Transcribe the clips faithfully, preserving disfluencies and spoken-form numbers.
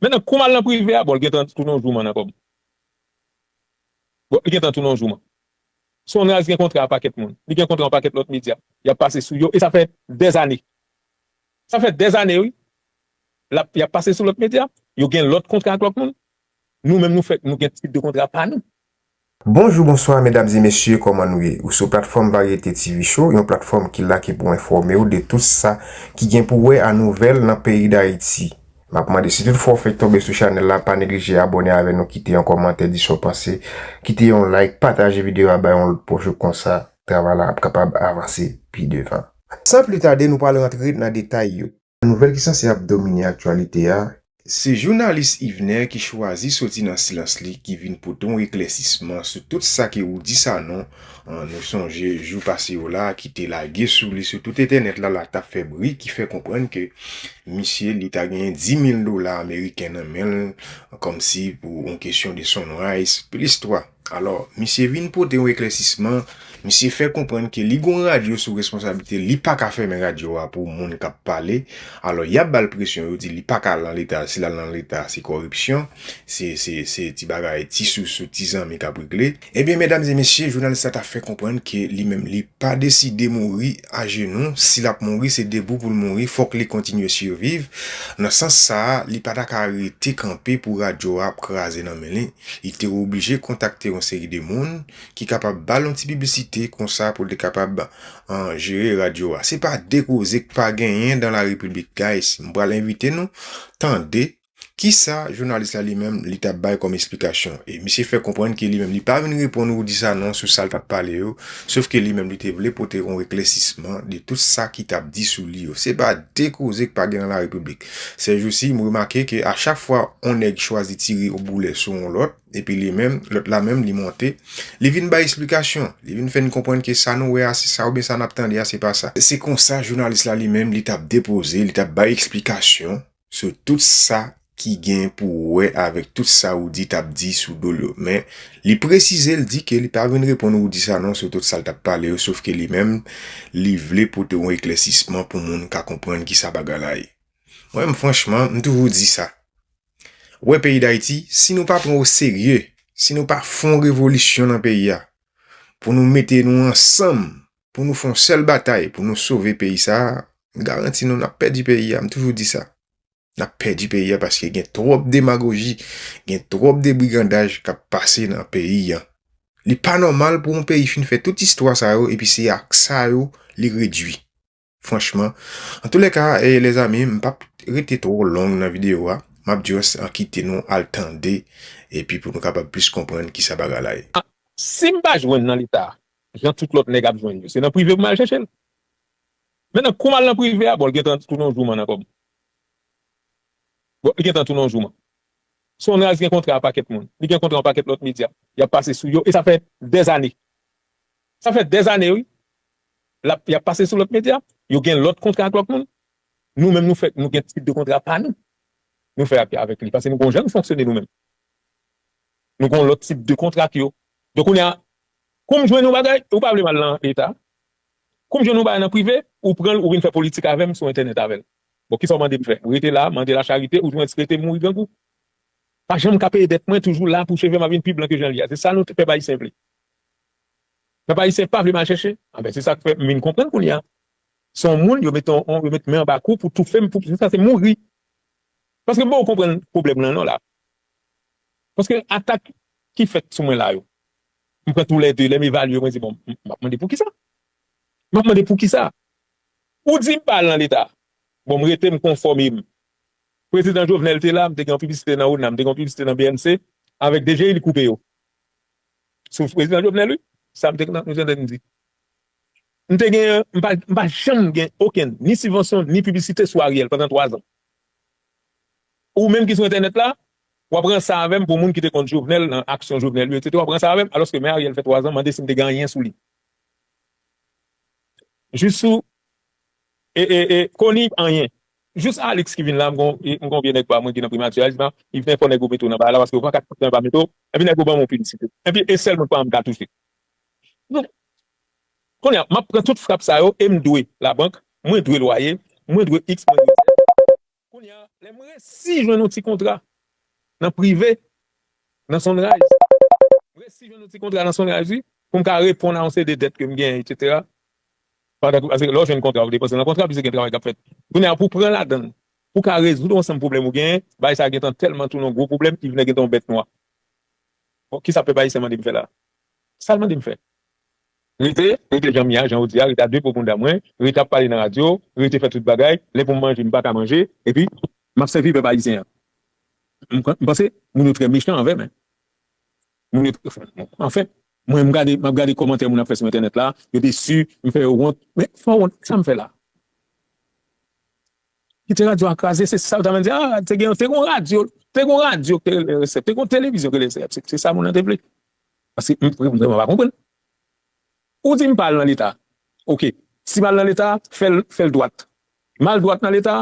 Mentnan, kou m al nan prive a, bon, l gentan tounen yon jouman nan kò m. Bon, li gentan tounen yon jouman. Sonraz gen kontra a pakèt moun. Li gen kontra yon pakèt lòt medya. Y ap pase sou yo. E sa fè dèzane. Sa fè dèzane, wi. L ap, y ap pase sou lòt medya. Yo gen lòt kontra ak lòt moun. Nou menm, nou fèk, nou gen tip de kontra pa nou. Bonjou, bonswa, medam e mesye, kòman nou ye? Ou sou platfòm Varyete T V Show, yon platfòm ki la ki pou enfòme w de tout sa ki gen pou wè a nouvèl nan peyi Dayiti. M ap mande, si toutfwa w fèk tonbe sou chanèl la, pa neglije abòne avè nou, kite yon kòmantè, di sa w panse, kite yon like, pataje videyo a bay yon lòt pwòch ou, konsa travay la ap kapab avanse pi devan. San pli tade, nou pral rantre nan detay yo. Nouvèl ki sanse ap domine aktyalite a, se jounalis Yvener ki chwazi soti nan silans li, ki vin pote yon eklèsisman sou tout sa ke Roudy Sanon, an, nou sonje jou pase yo la, ki te lage sou li sou tout entènèt la, la t ap fè bri, ki fè konprann ke misye, li ta genyen dis mil dola ameriken nan men l, kòmsi pou yon kesyon de Sunrise, plis twa. Alò, misye vin pote yon eklèsisman, misye fè konprann ke li gon radyo sou responsablite l, li pa ka fèmen radyo a pou moun k ap pale. Alò, y ap ba l presyon, yo di li pa ka al nan Leta, si l al nan Leta, se kòripsyon, se, se, se ti bagay, ti sousou, ti zanmi k ap regle. Ebyen, medam e mesye, jounalis la ta fè konprann ke li menm, li pa deside mouri ajenou, si l ap mouri, se debou pou l mouri, fòk li kontinye siviv. Nan sans sa a, li pa ta ka rete kanpe pou radyo a ap kraze nan men li. Li te oblije kontakte yon seri de moun ki kapab ba l yon ti piblisite konsa pou l te kapab, an, jere radyo a. Se pa de koze k pa genyen dan la repiblik, guys. M pral envite nou tande kisa jounalis la li menm li t ap bay kòm esplikasyon. E misye fè konprann ke li menm li pa vin reponn Roudy Sanon sou sa l t ap pale yo, sof ke li menm li te vle pote yon eklèsisman de tout sa ki t ap di sou li yo. Se pa de koze k pa gen nan la repiblik. Sèjousi, m remake ke a chak fwa yon nèg chwazi tire yon boulè sou yon lòt, epi li menm, lòt la menm, li monte, li vin bay esplikasyon, li vin fè n konprann ke sa nou wè a, se sa, oubyen sa n ap tande a, se pa sa. Se konsa jounalis la li menm, li t ap depoze, li t ap bay esplikasyon sou tout sa ki gen pou wè avèk tout sa Roudy t ap di sou do l yo. Men, li presize, l di ke li pa vin reponn Roudy Sanon sou tout sa l t ap pale yo, sof ke li menm, li vle pote yon eklèsisman pou moun ka konprann kisa bagay la ye. Mwen menm, franchman, m toujou di sa. Wè peyi Dayiti, si nou pa pran o serye, si nou pa fè yon revolisyon nan peyi a, pou nou mete nou ansanm, pou nou fè yon sèl batay, pou nou sove peyi sa a, m garanti nou, n ap pèdi peyi a, m toujou di sa. N ap pèdi peyi a paske gen twòp demagoji, gen twòp de brigandaj k ap pase nan peyi a. Li pa nòmal pou yon peyi fin fè tout istwa sa yo, epi se ak sa yo li redui. Franchman. Antoulèka, e, lèzanmi, m p ap rete twò long nan videyo a. M ap just, an, kite nou al tande, epi pou nou kapab plis konprann kisa bagay la ye. Si m pa jwenn nan Leta, jan tout lòt nèg ap jwenn yo, se nan prive pou m al chèche l. Mentnan, kou m al nan prive a, bon, l gentan tounen yon jouman nan kò m. Bon, li gentan tounen yon jouman. Sonraz gen kontra a pakèt moun. Li gen kontra yon pakèt lòt medya. Y ap pase sou yo. E sa fè dèzane. Sa fè dèzane, wi. L ap, y ap pase sou lòt medya. Yo gen lòt kontra ak lòt moun. Nou menm, nou fèk, nou gen tip de kontra pa nou. Nou fè ak, avèk li. Paske nou gon jan nou fonksyone nou menm. Nou gon lòt tip de kontra ak yo. Donk, kounye a, kou m jwenn yon bagay, ou pa vle m al nan Leta. Kou m jwenn yon bagay nan prive, ou pran l, ou vin fè politik avè m sou entènèt avè l. Bon, kisa w mande m fè? M rete la, mande lacharite, ou jwenn rete mouri grangou. Pa janm ka peye dèt mwen, toujou la pou cheve m a vin pi blan ke jan l ye a. Se sa nou pèp ayisyen vle. Pèp ayisyen pa vle m al chèche. Anben, se sa k fè m vin konprann kounye a. Se yon moun, yo mete yon, yo mete men anba kou pou toufe m, pou, se sa, se mouri. Paske m poko konprann pwoblèm nan non la. Paske atak ki fèt sou mwen la yo, m pran toulède, lè m evalye yo, mwen di, bon, m, m ap mande poukisa? M ap mande poukisa? Ou di m pa al nan Leta. Bon, m rete, m konfòme m. Prezidan Jovenel te la, m te gen yon piblisite nan ONA, m te gen yon piblisite nan B N C, avèk D G I, li koupe yo. Sou prezidan Jovenel, wi. Sa m te, nou te tande m di. M te gen, m pa, m pa janm gen okenn, ni sibvansyon, ni piblisite sou Ariel pandan twa zan. Ou menm ki sou entènèt la, w ap ranse avè m pou moun ki te kont Jovenel, nan aksyon Jovenel yo, etsetera. W ap ranse avè m, alòske men Ariel fè twa zan, mande si m te gen anyen sou li. Jis sou, e, e, e, Koni, anyen. Jis Alix ki vin la, m gon, e, m gon vye nèg pa mwen ki nan primati a, li di, "Non, Yvener, fò nèg yo mete w nan bagay la, paske yo pa ka tout tan yo pa mete w." Epi nèg yo ban m yon piblisite. Epi e sèl moun pa m ka touche. Donk, kounye a, m ap pran tout frap sa yo e m dwe labank, mwen dwe lwaye, mwen dwe X, mwen dwe Z. Kounye a, lè m resi jwenn yon ti kontra, nan prive, nan Sunrise. M resi jwenn yon ti kontra nan Sunrise, wi, pou m ka reponn a yon seri de dèt ke m genyen, etsetera. Pandan, paske lè w jwenn kontra, ou depoze nan kontra, pi se gen travay k ap fèt. Kounye a, pou pran ladan l, pou ka rezoud yon ansanm pwoblèm ou genyen, bagay sa a gentan tèlman tounen yon gwo pwoblèm, Yvenè gentan yon bèt nwa. Bon, kisa pèp ayisyen mande m fè la? Sa l mande m fè? Rete, rete jan m ye a, jan w di a, rete a de pwo bounda mwen, rete ap pale nan radyo, rete fè tout bagay, lè pou m manje, m pa ka manje, epi m ap sèvi pèp ayisyen an. M, m panse moun yo trè mechan anvè m. Moun yo, anfen, mwen, m gade, m ap gade kòmantè moun ap fè sou entènèt la, yo desi, m fè yo wont. Men, fè w wont, sa m fè la? Kite radyo a kraze, se sa yo ta vin di, ah, te gen, te gen radyo, te gen radyo ki te rele R S F, te gen televizyon ki rele R S F, se, se sa moun nan te vle. Paske m, m, m pa konprann. Ou di m pa al nan Leta. Oke. Si m al nan Leta, fè l, fè l dwat. M al dwat nan Leta,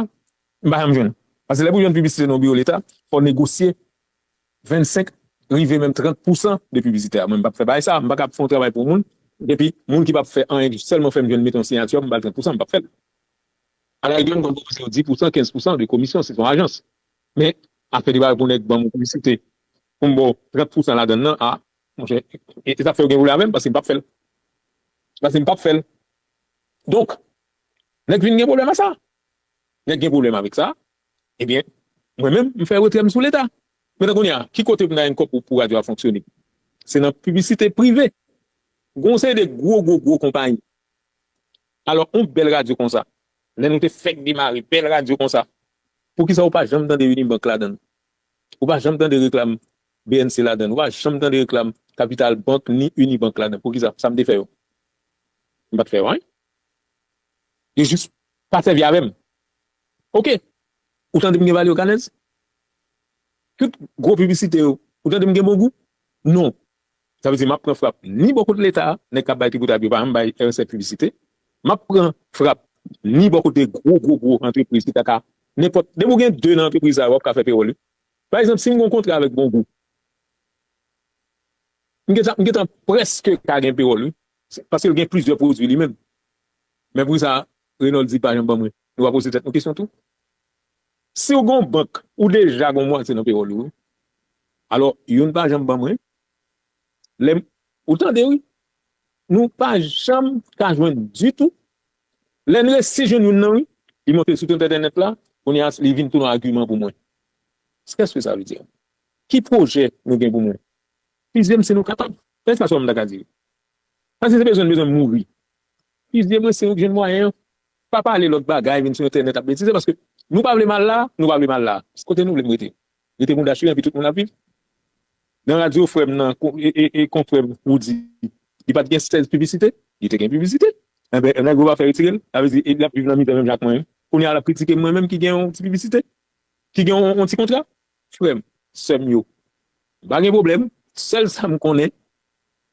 m pa janm jwenn. Paske lè pou jwenn piblisite nan biwo Leta, fò w negosye vennsenk, rive menm trant pousan de piblisite a. Mwen, m p ap fè bagay sa. M pa ka ap fè yon travay pou moun, epi moun ki p ap fè anyen, sèlman fè m jwenn mete yon siyati, m ba l trant pousan, m p ap fè l. Alarigè, m konn pwopoze w dis pousan, kenz pousan de komisyon, si se yon ajans. Men, afè de bagay pou nèg ban m yon piblisite, pou m ba w trant pousan ladan l nan, a, monchè, e, e sa fè yo gen pwoblèm avè m, paske m p ap fè l. Paske m p ap fè l. Donk, nèg vin gen pwoblèm a sa. Nèg gen pwoblèm avèk sa. Ebyen, mwen menm, m fè retrè m sou Leta. Men kounye a, ki kote pou n al jwenn kòb pou, pou radyo a fonksyone? Se nan piblisite prive. Gon seri de gwo, gwo, gwo konpayi. Alò, yon bèl radyo konsa, lè nou te fèk demare, bèl radyo konsa, poukisa ou pa janm tande Unibank ladan l? Ou pa janm tande reklam B N C ladan l? Ou pa janm tande reklam Capital Bank ni Unibank ladan l? Poukisa? Sa m te fè yo? M pa t fè yo anyen. Yo jis pa sèvi avè m. Oke. Ou tande m gen valye okanèz? Tout gwo piblisite yo, ou tande m gen bon gou? Non. Sa vle di, m ap pran frap ni bò kot Leta, nèg k ap bay tripotay yo pa janm bay R S F piblisite. M ap pran frap ni bò kote gwo, gwo, gwo antrepriz ki ta ka, nenpòt, depi w gen de nan antrepriz sa yo, w ap ka fè pewòl, wi. Pa egzanp, si m gen yon kontra avèk Bon Gou, m gentan, m gentan prèske ka gen pewòl, wi. Se, paske l gen plizyè pwodui li menm. Men pou sa, Renold di pa janm ban mwen. Nou pa poze tèt nou kesyon tou? Si w gen yon bank, ou deja gen yon mwatye nan pewòl ou, wi. Alò, youn pa janm ban mwen. Lè m, ou tande, wi. Nou pa janm ka jwenn ditou. Lè n resi jwenn youn nan, wi, li monte sou tout entènèt la, kounye a, li vin tounen yon agiman pou mwen. Qu'est-ce que ça veut dire? Ki pwojè nou gen pou mwen? Fizye m si nou kapab. Fè sa sou m ta ka di. Paske se bezwen, bezwen mouri. Fizye mwen si nou jwenn mwayen an. Pa pale lòt bagay, vin sou entènèt ap betize, paske nou pa vle m al la, nou pa vle m al la. Kote nou vle m rete? Rete mouda chire, epi tout moun ap viv? Nan radyo frè m nan, kon-, e, e, e konfrè m Roody, li pa t gen sèz piblisite? Li te gen piblisite. Enben, nèg yo pa fè retire l? Sa vle di, e, l ap viv nan mizè menm jan ak mwen, wi. Kounye a, l ap kritike mwen menm ki gen yon ti piblisite? Ki gen yon, yon ti kontra? Frè m, sè m yo, m pa gen pwoblèm. Sèl sa m konnen,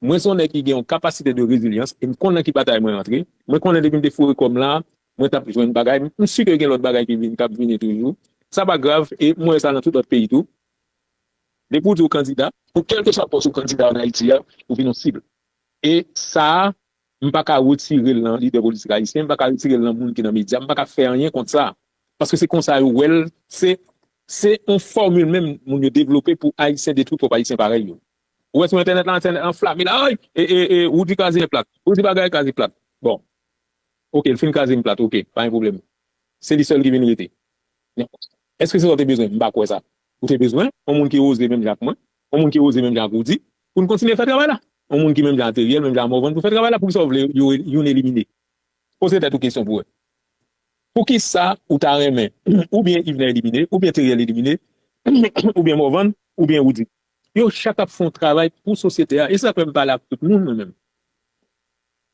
mwen se yon nèg ki gen yon kapasite de rezilyans e m konn nan ki batay mwen antre. Mwen konnen depi m te foure kò m la, mwen t ap jwenn bagay. M si ke gen lòt bagay ki vin, k ap vini toujou. Sa pa grav e mwen wè sa nan tout lòt peyi tou. Depi w di w kandida, pou kèlkeswa pòs ou kandida ann Ayiti a, ou vin yon sib. E sa a, m pa ka retire l nan lidè politik ayisyen, m pa ka retire l nan moun ki nan medya, m pa ka fè anyen kont sa. Paske se konsa yo wè l, se, se yon fòmil menm moun yo devlope pou Ayisyen detwi pwòp Ayisyen parèy yo. Ou wè sou entènèt la, entènèt la anflame la, ay, e, e, e, Roody kraze plat, Roody bagay kraze plat. Bon, oke, l fin kraze m plat, oke, pa gen pwoblèm. Se li sèl ki vin rete. Èske se sa w te bezwen? M pa kwè sa. Ou te bezwen yon moun ki oze menm jan ak mwen, yon moun ki oze menm jan ak Roody, pou n kontinye fè travay la. Yon moun ki menm jan ak Teriel, menm jan ak Morvan pou fè travay la. Poukisa w vle yo, youn elimine? Poze tèt ou kesyon pou wè. Poukisa ou ta renmen oubyen Yvenè elimine, oubyen Teriel elimine, oubyen Morvan, oubyen Roody? Yo chak ap fè yon travay pou sosyete a. E se sa k fè m pale ak tout moun, mwen menm.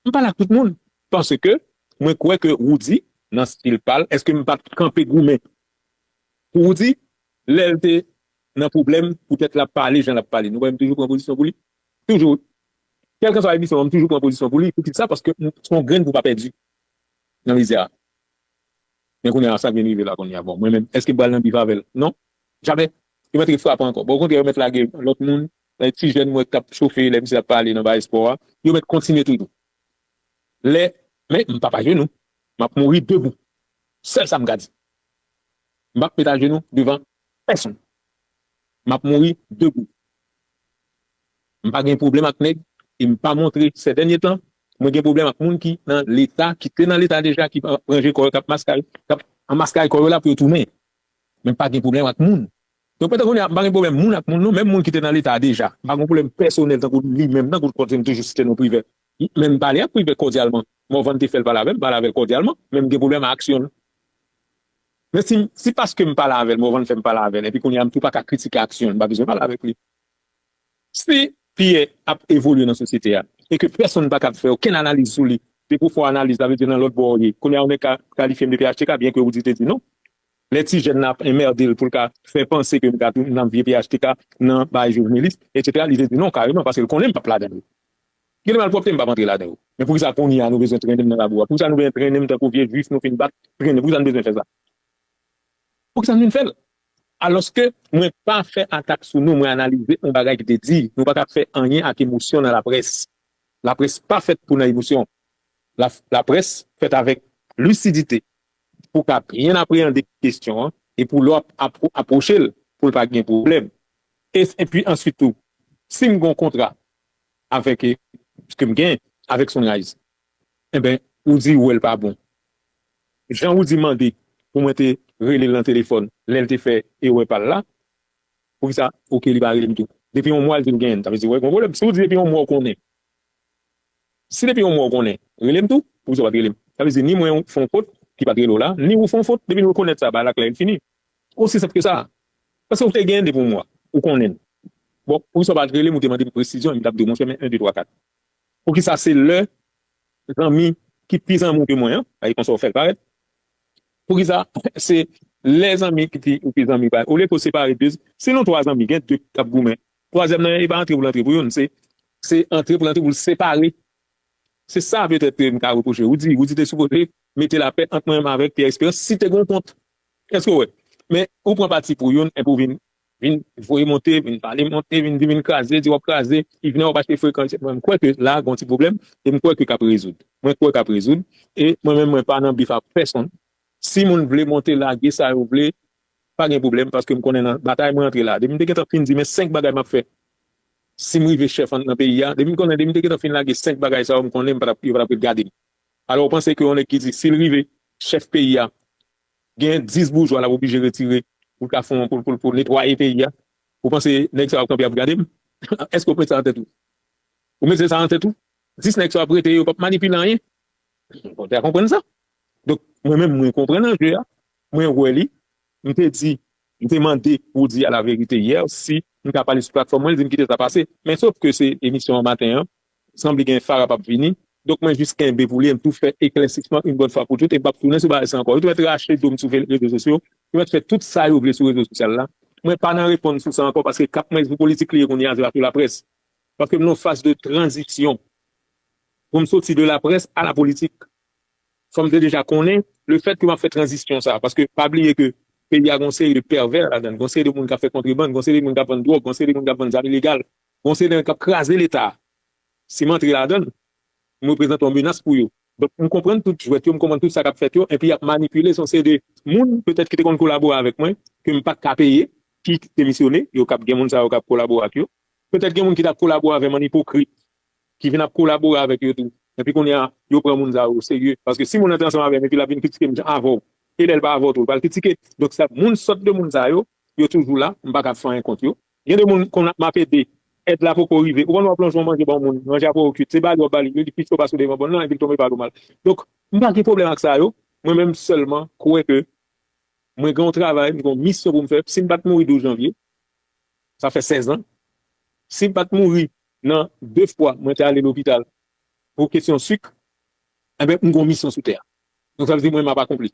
M pale ak tout moun. Paske mwen kwè ke Roody, nan stil pa l, èske m pa t kanpe goumen pou Roody, lè l te nan pwoblèm, poutèt l ap pale jan l ap pale? Nou wè m toujou pran pozisyon pou li. Toujou. Kèlkanswa emisyon an, m toujou pran pozisyon pou li. Poukisa? Paske m, se yon grenn pou pa pèdi nan mizè a. Men kounye a, sa k vin rive la kounye a, bon, mwen menm, èske m pral nan bif avè l? Non. Jamè. Yo mèt ret frape ankò. Bon, okontrè, yo mèt lage lòt moun, ti jèn mwen k ap chofe lè misye ap pale nan bagay espò a, yo mèt kontinye toujou. Lè, men m p ap ajenou. M ap mouri debou. Sèl sa m ka di. M p ap met ajenou devan pèsonn. M ap mouri debou. M pa gen pwoblèm ak nèg, e m pa montre, sè dènye tan, mwen gen pwoblèm ak moun ki nan Leta, ki te nan Leta deja, ki pa ranje kò yo, k ap maskare, k ap anmaskare kò yo la pou yo tounen. Men m pa gen pwoblèm ak moun. Donk, pandan kounye a, m pa gen pwoblèm moun ak moun, non. Menm moun ki te nan Leta deja, m pa gen pwoblèm pèsonèl tankou li menm, tankou kote m toujou site non Privè. Men m pale ak Privè kòdyalman. Morvan te fè l pale avè m, m pale avè l kòdyalman, men m gen pwoblèm ak aksyon l. Men si, si paske m pale avè l, Morvan fè m pale avè l, epi kounye a m tou pa ka kritike aksyon l, m pa bezwen pale avèk li. Si Pyè ap evolye nan sosyete a, e ke pèsonn pa ka fè okenn analiz sou li, depi w fè yon analiz, sa vle di nan lòt bò w ye. Kounye a, yon nèg ka kalifye m de P H T K, byen ke Woody te di non. Lè ti jèn nan ap enmède l pou l ka fè panse ke m ka tou nan vye P H T K, nan bagay jovenilis, etsetera, li te di non kareman, paske l konnen m p ap ladan yo. Gen de malpwòpte m p ap antre ladan yo. Men poukisa kounye a nou bezwen trennen m nan labou a? Poukisa nou bezwen trennen m tankou vye jwif nou fin bat, trennen? Poukisa nou bezwen fè sa? Poukisa nou vin fè l? Alòske mwen pa fè atak sou nou, mwen analize yon bagay ki te di, nou pa ka fè anyen ak emosyon nan laprès. Laprès pa fèt pou nan emosyon. La, laprès fèt avèk lisidite pou ka byen apreyande kesyon an e pou lè w ap apwo- apwoche l pou l pa gen pwoblèm. E, epi answit tou, si m gen yon kontra avèk, e, ke m gen avèk Sunrise, enben, ou di ou wè l pa bon. Jan ou di mande pou mwen te rele l nan telefòn lè l te fè erè pa l la, poukisa, oke, li pa rele m tou? Depi yon mwa, l di l genyen, sa vle di, wè, gon pwoblèm. Si ou di depi yon mwa ou konnen, si depi yon mwa ou konnen, rele m tou, poukisa w pa t rele m? Sa vle di, ni mwen fè yon fot ki pa t rele w la, ni ou fè yon fot, depi nou rekonèt sa, bagay la klè, l fini. Osi senp ke sa. Paske ou te genyen depi yon mwa, ou konnen l. Bon, poukisa w pa t rele m, ou te mande m presizyon, e m t ap di w, monchè, men en, de, twa, kat. Poukisa se lè zanmi ki pi zanmi w ke mwen an, e konsa w fè l parèt? Poukisa se lè zanmi ki pi, ou pi zanmi pa, olye ke w separe de, si nou twa zanmi, gen de k ap goumen, twazyèm nan, e pa antre pou l antre pou youn, se, se antre pou l antre pou l separe. Se sa petèt ke m ka repwoche Woody. Woody te sipoze mete lapè ant mwen menm avèk Pierre Espérance, si te gen yon kont. Èske w wè? Men ou pran pati pou youn, epi w vin, vin voye monte, vin pale monte, vin di vin kraze, di w ap kraze, Yvenè w ap achte frekan, etsetera. Mwen, m kwè ke la, gen yon ti pwoblèm, e m kwè ke k ap rezoud. Mwen kwè k ap rezoud, e mwen menm, mwen pa nan bif ak pèsonn. Si moun vle monte, lage sa yo vle, pa gen pwoblèm, paske m konnen nan batay mwen antre la. Depi m te gentan fin di, men senk bagay m ap fè. Si m rive chèf an, nan peyi a, depi m konnen, depi m te gentan fin lage senk bagay sa yo, m konnen m pa t ap, yo pa t ap ret gade m. Alò, ou panse ke yon nèg ki di, si l rive chèf peyi a, gen dis boujwa l ap oblije retire pou l ka fè yon, pou, pou, pou netwaye peyi a. Ou panse nèg sa yo ap kanpe ap gade m? Èske ou met sa nan tèt ou? Ou mete sa nan tèt ou? Dis nèg sa yo ap rete, yo p ap manipile anyen. Bon, ou te konprann sa? Donk, mwen menm, mwen konprann anje a. Mwen wè li. M te di, m te mande Woody a la verite yè, si m ka pale sou platfòm mwen, li di m kite sa pase. Men sof ke se emisyon an maten an, sanble gen Farah p ap vini. Donk, mwen jis kenbe pou li, e m tou fè eklèsisman yon bòn fwa pou tout, e m p ap tounen sou bagay sa ankò. Yo te mèt rache do m sou fe-, rezo sosyo, yo mèt fè tout sa yo vle sou rezo sosyal la. Mwen pa nan reponn sou sa ankò, paske k ap mwen sou politik li ye kounye a, se pa sou laprès. Paske m nan yon faz de tranzisyon. Pou m soti de laprès a la politik. Fò m te deja konnen, lefètke m ap fè tranzisyon sa, paske pa bliye ke peyi a gon seri de pèvè ladan l, gon seri de moun k ap fè kontrebann, gon seri de moun k ap vann dwòg, gon seri de moun k ap vann zam ilegal, gon seri de nèg k ap kraze Leta. Si m antre ladan l, m reprezante yon menas pou yo. Donk, m konprann tout jwèt yo, m konprann tout sa k ap fèt yo, epi y ap manipile, se yon seri de moun, petèt, ki te konn kolabore avèk mwen, ke m pa t ka peye, ki demisyone, yo k ap gen moun sa yo k ap kolabore ak yo. Petèt gen moun ki t ap kolabore avè m an ipokrit, ki vin ap kolabore avèk yo tou. Epi kounye a, yo pran moun sa yo serye. Paske si moun nan te ansanm avè m, epi l ap vin kritike m jan avè w, e lè l pa avè w tou, l pral kritike. Donk, sa, moun, sòt de moun sa yo, yo toujou la, m pa ka fè anyen kont yo. Gen de moun, konn m ap ede, èd la poko rive. Ou konn w ap lonje yon manje ba yon moun, manje a poko kwit, se ba li w ap ba li, li pito pa sou devan bòn nan, epi l tonbe pa l ou mal. Donk, m pa gen pwoblèm ak sa yo. Mwen menm sèlman, kwè ke mwen gen yon travay, mwen gen yon misyon pou m fè. Si m pa t mouri douz janvye, sa fè sèz an. Si m pa t mouri nan de fwa mwen te ale lopital pou kesyon sik, enben, m gen yon misyon sou tè a. Donk, sa vle di mwen, m ap akonpli.